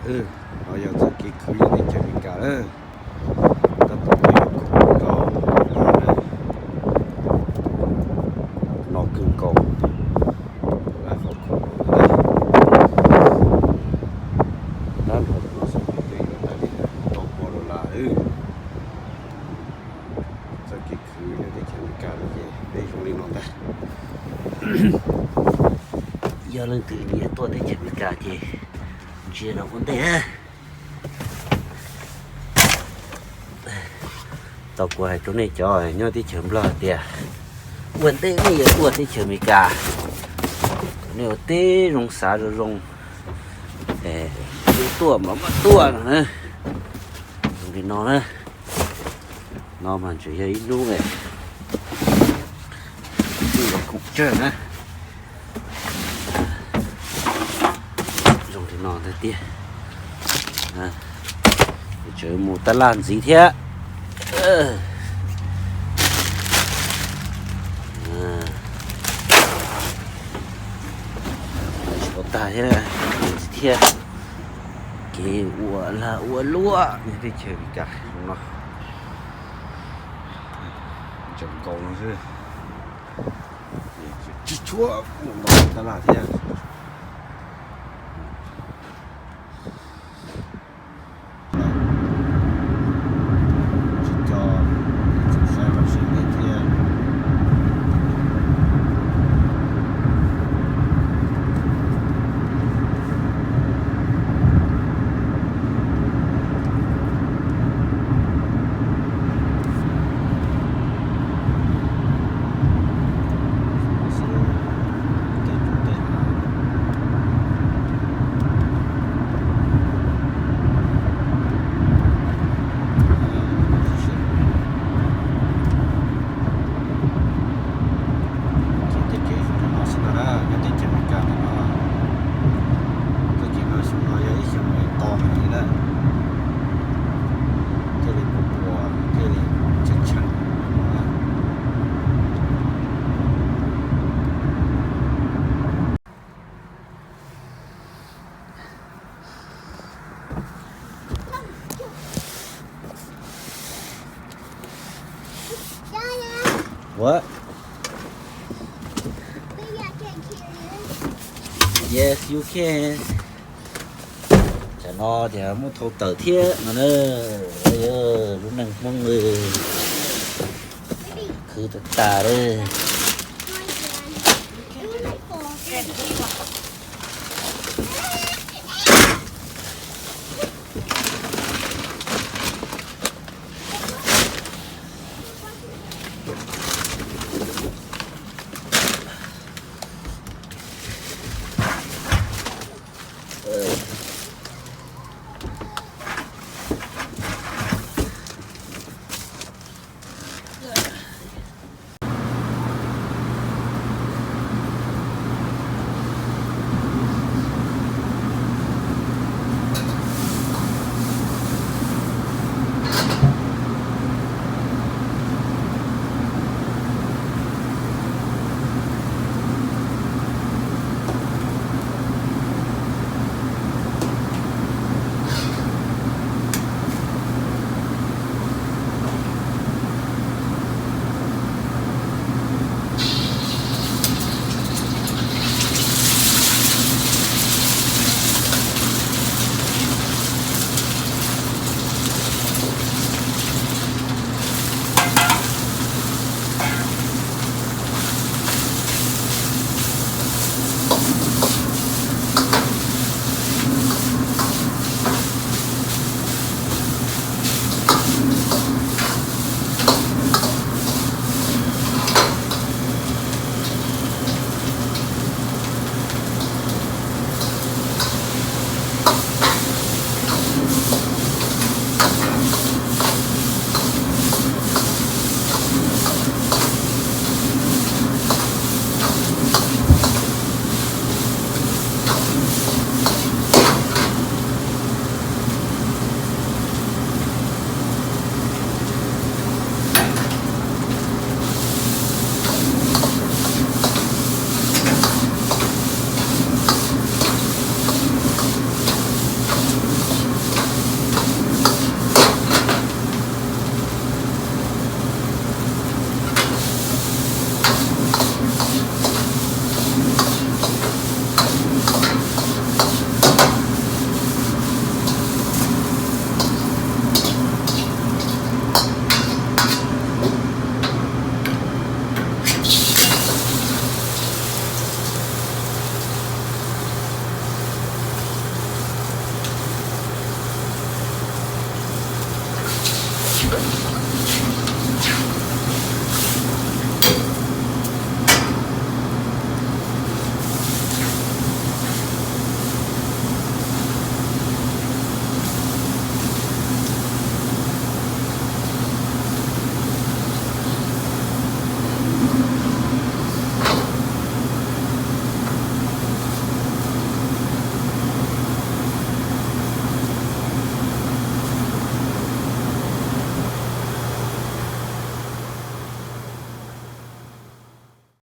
No yog txoj kev khwv nyob teb chaws Amelikas na. Tab tom peb yuav koom nrog no kawg nkaus. Lawv qhov khoom no na, tab nrho no xwb peb yuav tau li tau pua dollar. Txoj kev khwv nyob teb chaws Amelikas no ces peb zoo li no ntag. Yog leej twg nyiam tuaj teb chaws Amelikas ces ntsia los ua ntej. Tau kuv hais rau nej cov nyob teb chaws Nplog tias ua ntej nej yuav tuaj teb chaws Amelikas, nej ua tib zoo xav zoo zoo, yuav tuaj mas mam tuaj no na. Zoo li no na. No mas tseem yog ib hnub kuj yuav khoom tsawg na. Zoo li no ntag tiag. Tseem mus tab laj ntxiv thiab. Tsis tau tag thiab, ntxiv thiab. Kev ua lag ua luam nyob teb chaws Amelikas no. Ntsees nkaus no xwb. Tsis tshua mus tab laj thiab. Tsis coj, tsis saib rau siab peb thiab. Ces tej kev zoo li no xwb ntag na, nyob teb chaws Amelikas ntawm no. Txoj kev no xyoo no yog ib xyoo uas to heev li na, thiaj li puas puas thiaj li tshee tshee no na. What? Yes, you can. Tam no ces muab thau tawm thiab no na. Lub neej Hmoob khwv tag tag li.